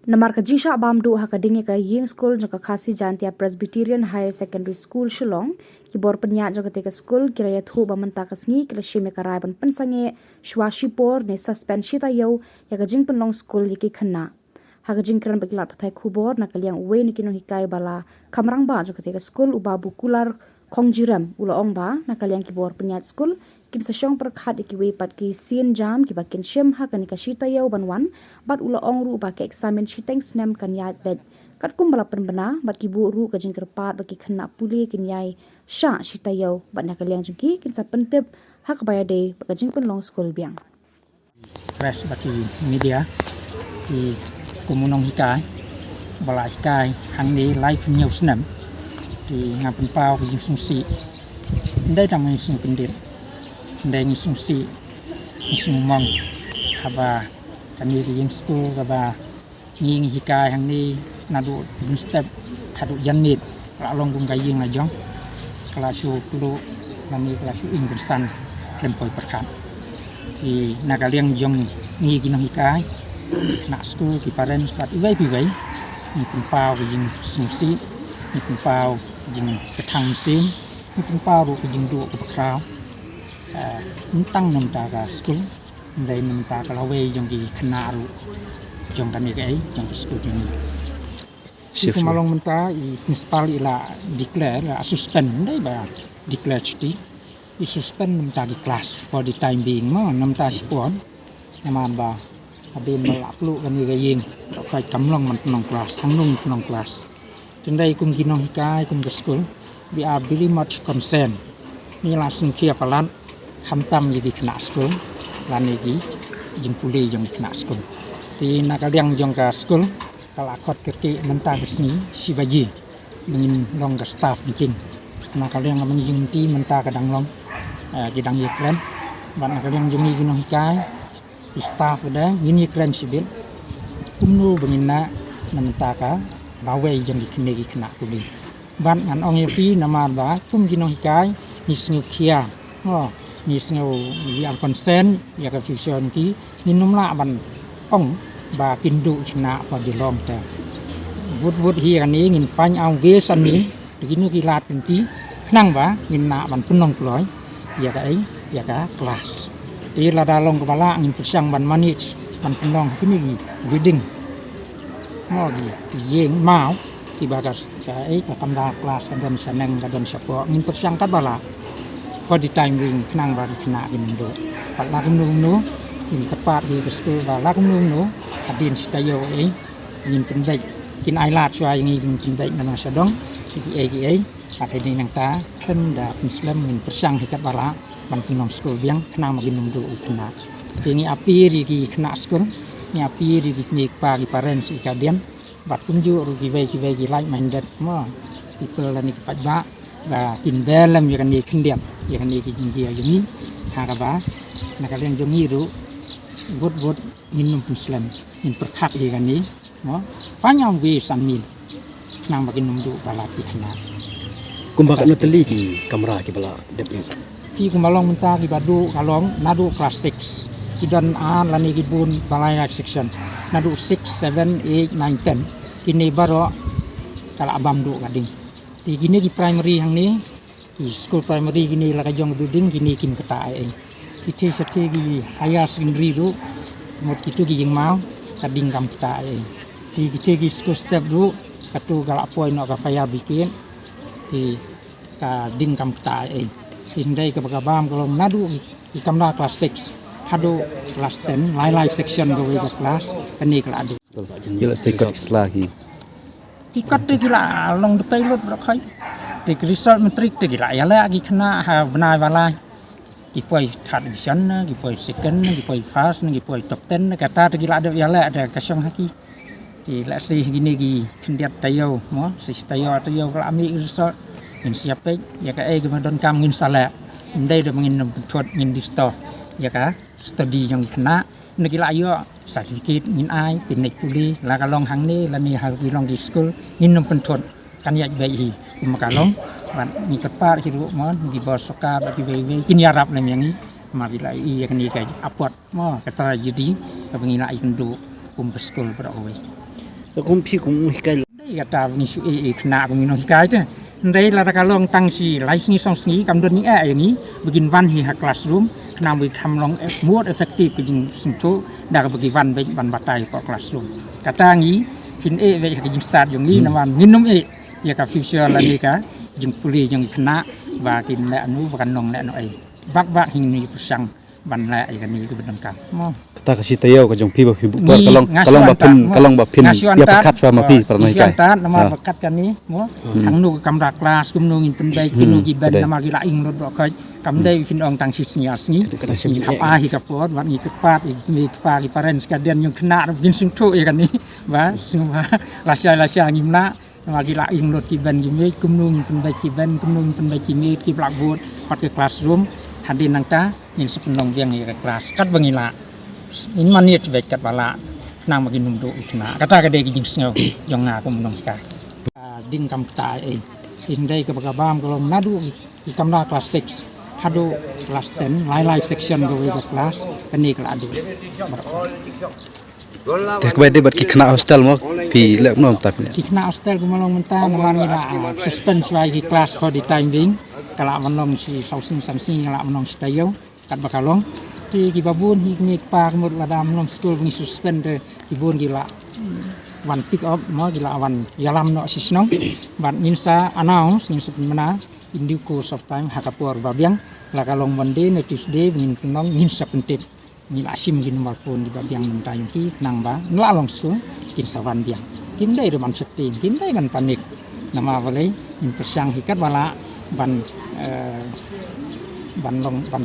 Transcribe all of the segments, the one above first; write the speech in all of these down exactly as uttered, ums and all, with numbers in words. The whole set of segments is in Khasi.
Namar ka jingshah bam duh ha ka ding ïa ka ïing skul jong ka Khasi Jaintia Presbyterian Higher Secondary School Shillong, ki bor pynïaid jong katei ka skul ki la ïathuh ba mynta ka sngi ki la shim ïa ka rai ban pynsangeh shwa shipor ne suspend shi taïew ïa ka jingpynlong skul ïa ki khynnah. Ha ka jingkren bad ki lad pathai khubor na ka liang uwei na ki nonghikai ba la kham rangbah jong katei ka skul, u Babu Kular Khongjirem, u la ong ba na ka liang ki bor pynïaid skul kin sa shong pyrkhat ïa kiwei pat ki sienjam kiba kin shim ha kane ka shi taïew ban wan, bad u la ong ruh ba ka eksamin shiteng snem kan ïaid beit katkum ba la pynbna, bad ki buh ruh ka jingkyrpad ba ki khynnah pule kin ïai shah shi taïew bad na ka liang jong ki kin sa pyntip ha kaba ïadei bad ka jingpynlong skul biang. Press bad ki media, ki kum u nonghikai ba la hikai hangne laiphew hynñiew snem, ki nga pynpaw ka jingsngewsih. Ym dei tang ngi sngewkyndit, ym dei ngi sngewsih, ngi sngewmong haba kane ka ïing skul kaba ngi ngi hikai hangne naduh bun step haduh janmiet, ka la long kum ka ïing la jong, ka la shu pluh lane ka la shu im kynsan khlem poi pyrkhat. Te na ka liang jong ngi ki nonghikai, khynnah skul, ki parents bad iwei pa iwei, ngi pynpaw ka jingsngewsih, ngi pynpaw ka jingkthang mynsiem, ngi pynpaw ruh ka jingduh kaba khraw. Ah, ym tang na bynta ka skul, hynrei na bynta ka lawei jong ki khynnah ruh jong kane kaei, jong ka skul jong ngi. Te kumba long mynta i principal i la declare, la suspend, ym dei ba declare chuti. I suspend na bynta ki class for the time being mo, na bynta shipor. Namar ba hadien ba la pluh kane ka ïing, to khait kam long ban pynlong class, hangno pynlong class. Te hynrei kum ki nonghikai, kum ka skul, we are very much concerned. Ngi la sngewkhia palat, khamtam ïa ki khynnah skul lane ki jingpule jong ki khynnah skul. Te na ka liang jong ka skul, ka la khot kyrkieh mynta ka sngi shi baje ba ngin long ka staff meeting. Na ka liang ka jingmynta mynta ka dang long, eh, ki dang ïakren. Bad na ka liang jong ngi ki nonghikai, ki staff, da ngin ïakren shibit kumno ba ngin nah na bynta ka lawei jong ki khynnah, ki khynnah pule. Bad ngan ong ïa phi namar ba kum ki nonghikai ngi sngewkhia, oh, ngi sngew, we are concerned ïa ka future jong ki. Ngin ym lah ban ong ba kin duh khynnah for the long term. Wut wut hi kane ngin find out ways and means, to kino ki lad kynti, khnang ba ngin lah ban pynlong kloi ïa kaei, ïa ka class. Te lada long kaba lah ngin pyrshang ban manage, ban pynlong kine ki building, mo, ki ïing maw kiba ka, kaei, ka kamra class ka don shaneng, ka don shapoh, ngin pyrshang katba lah for the time being khnang ba ki khynnah kin duh. Bad la kumno kumno, ngin kyrpad ïa ka skul ba la kumno kumno, hadien shi taïew ei, ngin pynbeit, kin ailad shuwa ïa ngi, ngin pynbeit na nong shadong kiei kiei. Bad hadien nangta, khlem da pynslem, ngin pyrshang hi katba lah ban pynlong skul biang khnang ba kin ym duh ki khynnah. Te ngi appeal ïa ki khynnah skul, ngi appeal ïa ki kmie kpa, ki parents, ïa ka dien, bad kumjuh ruh kiwei kiwei ki like minded, mo, people lane ki paidbah, ba kin beh lem ïa kane khyndiat, ïa kane ka jingjia jong ngi. Ha kaba na ka liang jong ngi ruh, wut wut ngin ym pynslem, ngin pyrkhat ïa kane, mo, find out ways and means khnang ba kin ym duh palat ki khynnah. Kumba katno tylli ki kamra kiba la dep ïa? Te kumba long mynta kiba duh ka long naduh class six, ki don ar lane ki bun ba lai lai section, naduh six, seven, eight, nine, ten. Kine baroh ka la bam duh ka ding. Te kine ki primary hangne, ki school primary kine la ka jong building, kine kim ktah ei ei. Kite sha te ki higher secondary ruh, mut kito ki ïing maw, ka ding kam ktah ei ei. Te kite ki school step ruh, kato ka la poi noh ka fire brigade, te ka ding kam ktah ei ei. Te hynrei kaba ka bam ka long naduh ki, ki kamra class six haduh class ten, lai lai section kawei ka class, kane ka la duh. Ïa la second ki sla ki. Ki kot te ki la long dpei lut baroh khoit. Te ki result matric te ki la ïaleh ki khynnah ha bnai ba lai. Ki poi third division ne, ki poi second ne, ki poi first ne, ki poi top ten ne, kata te ki la dep ïaleh da ka shong ha ki. Te lehse kine ki khyndiat taïew mo, shi taïew, taïew ka la mih ki result. Ngin sa ïa peit ïa kaei kaba donkam ngin sa leh. Ym dei da ba ngin ym pynthut, ngin disturb ïa ka study jong ki khynnah. Ne ki la ïoh certificate ngin ai, ki neh pule, la ka long hangne lane ha ki long ki skul, ngin ym pynthut. Kan ïaid beit hi kumba ka long. Bad ngi kyrpad hi ruh mo, ki bor sorkar bad kiwei kiwei kin ïarap lem ïa ngi. Namar ba la ïohi ïa kane ka apot mo, ka tragedy kaba ngi la ïakynduh. kum ka skul baroh kawei. Te kum phi kum u hikai. Dei kata ba ngi shu ïeh ïa ki khynnah kum ki nonghikai te. Hynrei lada ka long tang shi lai sngi song sngi kam don ne ïa ngi ba kin wan hi ha classroom, khnang ba kan long more effective ka jingsngewthuh da kaba ki wan beit ban batai hapoh classroom. Kata ngi phin ïeh beit ha ka jingstad jong ngi, namar ngin ym ïeh ïa ka future lane ka jingpule jong ki khynnah ba kin leh anu ba kan long leh anu ei. Bak bak hi ngi pyrshang ban leh ïa kane kaba donkam. Mo. Kata ka shi taïew ka jong phi ba phi buh por ka long, ka long ba phin, ka long ba phin ïa pyrkhat shuwa ma phi para nonghikai. Namar ba kat kane mo. Hangno ka kamra klas kumno ngin pynbeit, kumno ki bench, namar ki la ing lut ba khoi. Kam dei phin ong tang shi sngi ar sngi. Ngin hap ai hi ka por bad ngi kyrpad ïa ki kmie ki kpa ki parents ka den jong khynnah ruh kin sngewthuh ïa kane. Ba sngewbha lashai lashai ngim lah. Namar ki la ing lut ki bench ki miej, kumno ngin pynbeit ki bench, kumno ngin pynbeit ki miej, ki blackboard, pat ki classroom. Hadien nangta ngin sa pynlong biang ïa ka klas katba ngi lah. Ngin manage beit katba lah khnang ba kin ym duh ïa ki khynnah. Kata ka dei ka jingsngew jong nga kum u nonghikai. Ah, ding kam kata ei. Ding dei kaba ka bam ka long naduh ki kamra klas six haduh klas ten, lai lai section kawei ka klas, kane ka la duh. Te kaba ïadei bad ki khynnah hostel mo, phi leh kumno mynta phi leh? Ki khynnah hostel kumba long mynta namar ngi la, ah, suspend shuwa ïa ki klas for the time being. Ka lah ban long shi saw sngi san sngi, ka lah ban long shi taïew katba ka long. Te kiba bun hi kmie kpa ka mut lada ym long skul ba ngi suspend te ki bun ki la wan pick up mo, ki la wan ïalam noh sha shnong. Bad ngin sa announce, ngin sa pynbna in due course of time ha ka por ba biang. La ka long Monday ne Tuesday ba ngin pynlong, ngin sa pyntip. Ngi la shim ki number phone kiba biang na bynta jong ki khnang ba ngi la long skul kin sa wan biang. Kim dei ruh ban sheptieng, kim dei ban panic. Namar balei ngin pyrshang hi katba lah ban, eh, ban long ban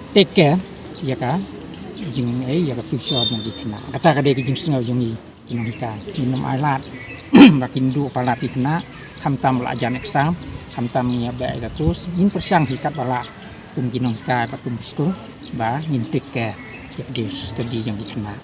take care ïa ka jingei, ïa ka future jong ki khynnah. Kata ka dei ka jingsngew jong ngi ki nonghikai. Ngin ym ailad ba kin duh palat ki khynnah, khamtam ba la jan exam, khamtam ngi ïa beh ïa ka course. Ngin pyrshang hi katba lah kum ki nonghikai bad kum ki skul ba ngin take care ïa ka jingstudy jong ki khynnah.